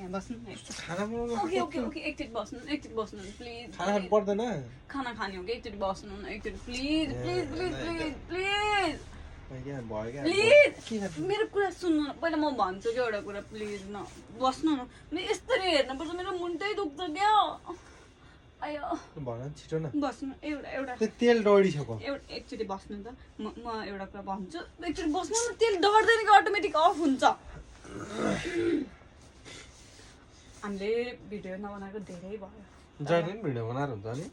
यहाँ बस्नु खाना बनाउनु ओके ओके ओके एकचोटि बस्नु प्लिज खाना खानु पर्दैन खाना खाने हो कि एकचोटि बस्नु न एकचोटि please please please please please please मेरो कुरा सुन्नु न पहिला म भन्छु कि एउटा कुरा प्लिज न बस्नु न मेरो यस्तरी हेर्नुपर्छ मेरो मुन्टै दुख्छ क्या आयो भन छिटो न बस्नु एउटा तेल डढिसक्यो एकचोटि बस्नु त म एउटा कुरा भन्छु एकचोटि बस्नु न तेल डढ्दैन कि अटोमेटिक अफ हुन्छ हामीले भिडियो नबनाएको धेरै भयो जहिले पनि भिडियो बनाएर हुन्छ नि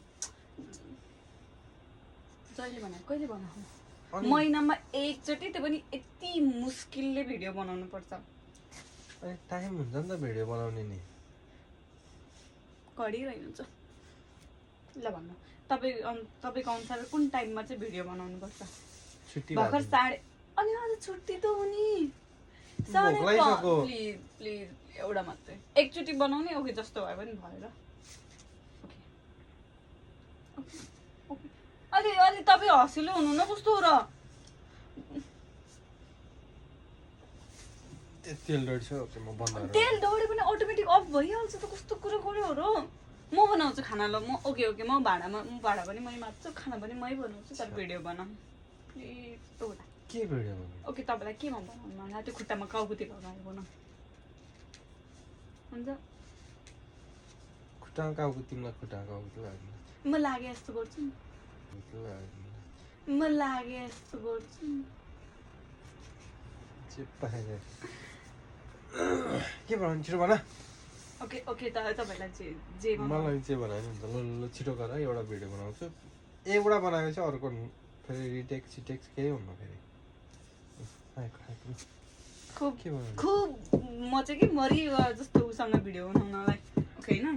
जहिले बनाएको कहिले बनाएको महिनामा एकचोटि त्यो पनि यति मुस्किलले भिडियो बनाउनु पर्छ अनि टाइम हुन्छ नि त भिडियो बनाउने नि गरिरहनुहुन्छ ल भन्नु तपाईँको अनुसार कुन टाइममा चाहिँ भिडियो बनाउनु पर्छ छुट्टी भर्खर साढे अनि आज छुट्टी त हो नि प्लिज प्लिज एउटा मात्रै एकचोटि बनाउने ओके जस्तो भए पनि भयो र अलि अलि तपाईँ हँसिलो हुनु न कस्तो हो र तेल डढिसक्यो म बन्द गरेँ तेल डढ्यो भने अटोमेटिक अफ भइहाल्छ त कस्तो कुरा गर्यो हो र म बनाउँछु खाना ल म ओके ओके म भाडा पनि मै मात्छु खाना पनि मै बनाउँछु तर भिडियो बनाऊ प्लिज एउटा के भिडियो बनाउनु ओके तपाईँलाई केमा बनाउनु मलाई त्यो खुट्टामा काउकुती लगाएर बनाऊ हुन्छ खुट्टामा काउको तिमीलाई खुट्टामा काउको लाग्दैन म लागे जस्तो गर्छु नि म लागे जस्तो गर्छु के बनाउनु छिटो भन ओके ओके तपाईँलाई जे मलाई चाहिँ बनायो नि त ल छिटो गर एउटा भिडियो बनाउँछु एउटा बनाएपछि अर्को फेरि रिटेक्स सिटेक्स केही हुन्न फेरि खुब म चाहिँ कि मरि जस्तो उसँग भिडियो बनाउनलाई ओके होइन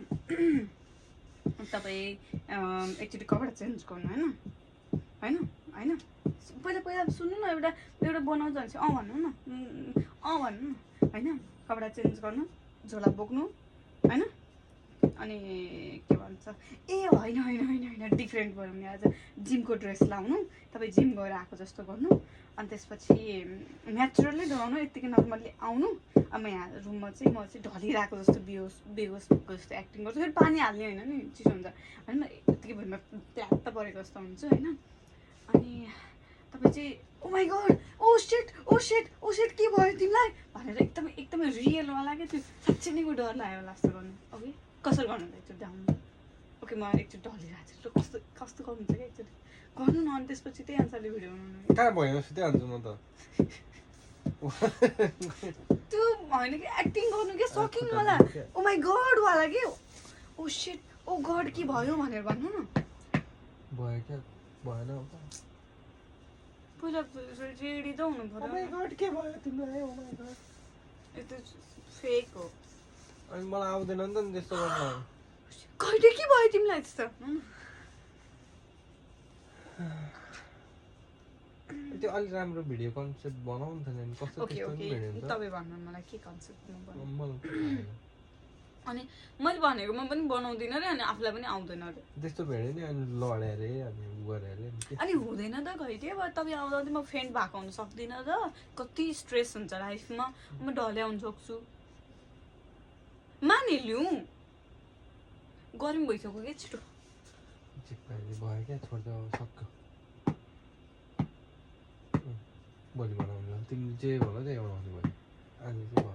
तपाईँ एकचोटि कपडा चेन्ज गर्नु होइन होइन होइन पहिला सुन्नु न एउटा बनाउँछ भने चाहिँ भन्नु न भन्नु न होइन कपडा चेन्ज गर्नु झोला बोक्नु होइन अनि के भन्छ ए होइन होइन होइन होइन डिफ्रेन्ट बनाउने आज जिमको ड्रेस लाउनु तपाईँ जिम गएर आएको जस्तो गर्नु अनि त्यसपछि नेचुरली ढलाउनु यत्तिकै नर्मल्ली आउनु अब म यहाँ रुममा चाहिँ म चाहिँ ढलिरहेको जस्तो बेहोस जस्तो एक्टिङ गर्छु फेरि पानी हाल्ने होइन नि चिसो हुन्छ होइन म यत्तिकै भुइँमा प्यात्त परेको जस्तो हुन्छु होइन अनि तपाईँ चाहिँ ओ माई गड ओ सेट के भयो तिमीलाई भनेर एकदमै रियलवाला क्या त्यो साँच्चै नै डर लाग्यो होला जस्तो गर्नु ओके कसरी गर्नु त एकचोटि आउनु ओके म एकचोटि ढलिरहेको छु कस्तो गर्नुहुन्छ क्या एकचोटि गर्नु न अनि त्यसपछि त्यही अनुसारले भिडियो बनाउनु कहाँ भयो त्यही हाल्छु म त त्यो होइन कि एक्टिङ गर्नु क्या सकिङवाला ओ माई गड वाला के ओ सेट ओ गड के भयो भनेर भन्नु न भयो क्या भएन पहिला रेडी त हुनु पर्यो ओ माई गड के भयो तिमीलाई ओ माई गड त्यो फेक हो अनि मलाई आउँदैन नि त त्यस्तो गर्न कहिले के भयो तिमीलाई त्यस्तो त्यो अलि राम्रो भिडियो कन्सेप्ट बनाउनु थिएन नि कस्तो ओके त्यस्तो ओके भिडियो हुन्छ तपाईँ भन्नु मलाई के कन्सेप्टमा बनाउनु मलाई अनि मैले भनेकोमा पनि बनाउँदिनँ रे अनि आफूलाई पनि आउँदैन रे त्यस्तो भिडियो नि अनि लड्यो अरे अनि उ गरे अरे अनि हुँदैन त कहिले अब तपाईँ आउँदा म फेन्ट भएको हुन सक्दिनँ त कति स्ट्रेस हुन्छ लाइफमा म ढले आउनु सक्छु मानिलिउँ गरम भइसक्यो क्या छिटो भयो क्या छोड्दा सक्यो भोलि बनाउनु तिमीले जे भन त्यही बनाउने भयो आज चाहिँ भयो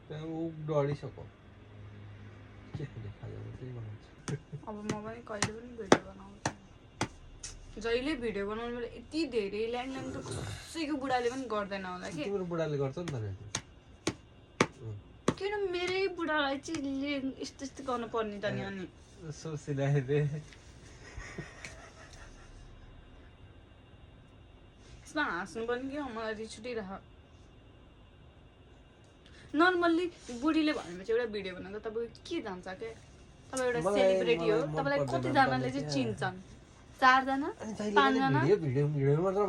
त्यहाँ ऊ डढिसक्यो के खाजा त्यही बनाउँछु अब म पनि कहिले पनि भिडियो बनाउँछु जहिले भिडियो बनाउनु बेला यति धेरै ल्याङ त कसैको बुढाले पनि गर्दैन होला कि तिम्रो बुढाले गर्छ नि त किन मेरै बुढालाई चाहिँ यस्तो गर्नु पर्ने त नि अनि सोचिरहेको यसमा हाँस्नु पनि क्या मलाई रिस उठिरह नर्मल्ली बुढीले भनेपछि एउटा भिडियो बनाउँदा तपाईँको के जान्छ क्या तपाईँ एउटा सेलिब्रेटी हो तपाईँलाई कतिजनाले चाहिँ चिन्छन् 4 जना 5 जना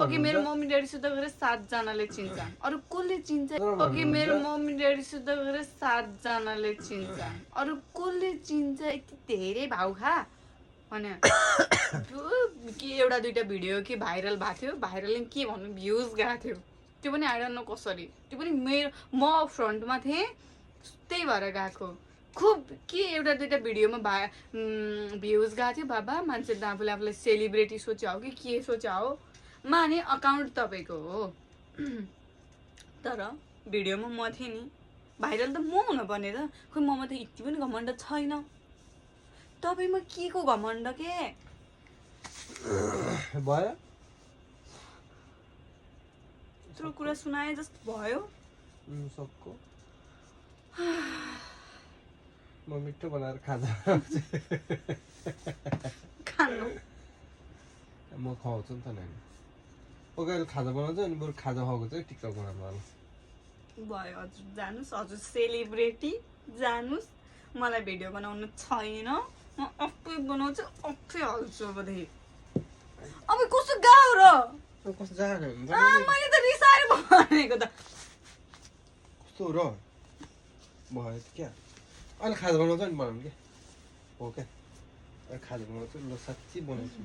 ओके मेरो मम्मी ड्याडी सुत्दा गएर 7 जनाले चिन्छन् अरू कसले चिन्छ ओके मेरो मम्मी ड्याडी सुत्दा गएर 7 जनाले चिन्छन् अरू कसले चिन्छ यति धेरै भाउ खा भने के एउटा दुईटा भिडियो के भाइरल भएको थियो भाइरलले के भन्नु भ्युज गएको थियो त्यो पनि आई डोन्ट नो कसरी त्यो पनि मेरो म फ्रन्टमा थिएँ त्यही भएर गएको खुब के एउटा दुइटा भिडियोमा भ्युज गएको थियो बाबा मान्छे त आफूले आफूलाई सेलिब्रेटी सोच्या हो कि के सोच्या हो माने अकाउन्ट तपाईँको हो तर भिडियोमा म थिएँ नि भाइरल त म हुनुपर्ने त खोइ ममा त यति पनि घमण्ड छैन तपाईँमा के को घमण्ड के भयो यत्रो कुरा सुनाए जस्तो भयो सबको म मिठो बनाएर खाजा खानु म खुवाउँछु नि त नानी ओके अहिले खाजा बनाउँछ अनि बरु खाजा खुवाएको चाहिँ टिकटक बनाउनु होला भयो हजुर जानुहोस् हजुर सेलिब्रेटी जानुहोस् मलाई भिडियो बनाउनु छैन म आफै बनाउँछु आफै हाल्छु अबदेखि अब कस्तो गाउँ र कस्तो जाने मैले त रिसाएर भनेको त कस्तो र भयो त क्या अहिले खाजा बनाउँछ नि बनाउनु क्या हो क्या अहिले खाजा बनाउँछु ल साँच्ची बनाउँछु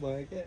भयो क्या